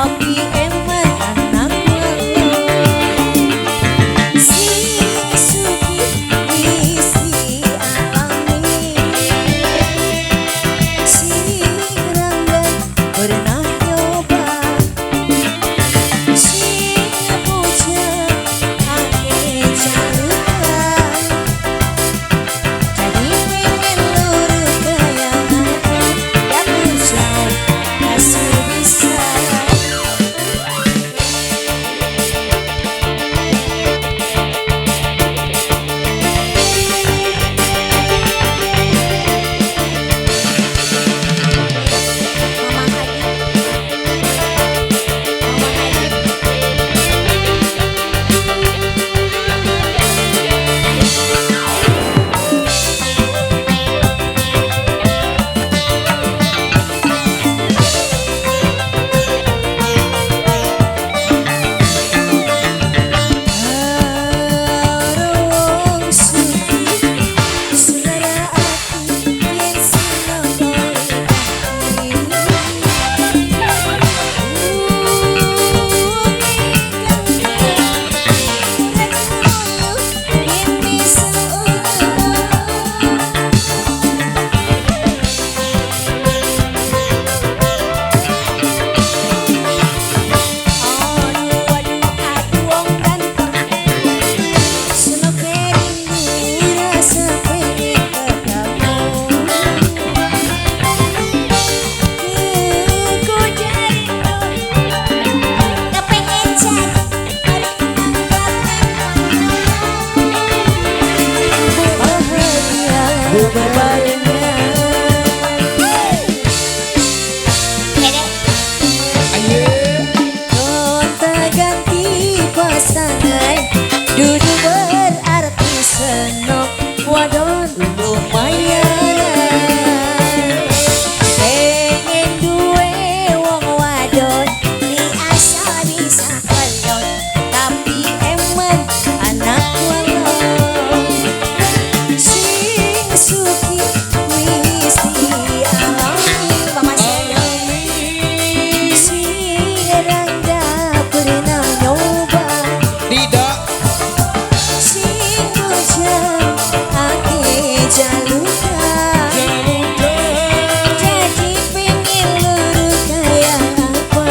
Tapi eman anak walon. Sing sugih wis dialami, sing rangga pernah nyoba, sing bujang akeh jalukan. Jadi pengen luru kaya apa, dapur jauh kasur bisa. Mama Hadi, Mama Hadi. Arung sugih selera ati yen sinongko kaki. Ganti pasangan dudu berarti senok wadon lumayan. Pengen duwe wong wadon diasa bisa kelon, tapi eman anak walon. Sing sugih wis dialami, sing rangga pernah nyoba, Tidak. Sing bujang akeh jalukan. Jadi pengen luru kaya apa,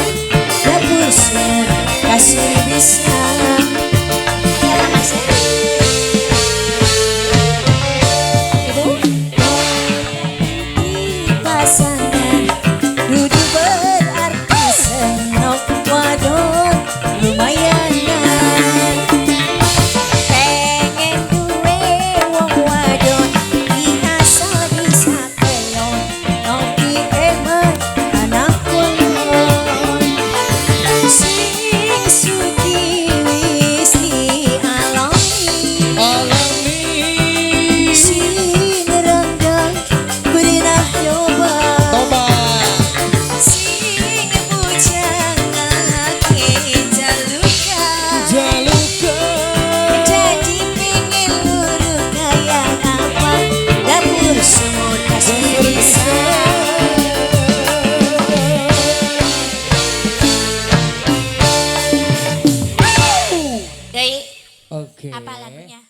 dapur sumur kasur bisa. Ya Mas. Ibu, pasangan dudu berarti senok wadon lumayan. Pengen duwe wong wadon biasa bisa kelon, tapi eman anak walon. Sing sugih wis dialami, Alami. Sing rangga pernah nyoba, Toba. Sing bujang akeh jalukan. Jalukan. Jadi pengen luru kaya apa, dapur sumur kasur bisa. Dari Oke. apa lagunya?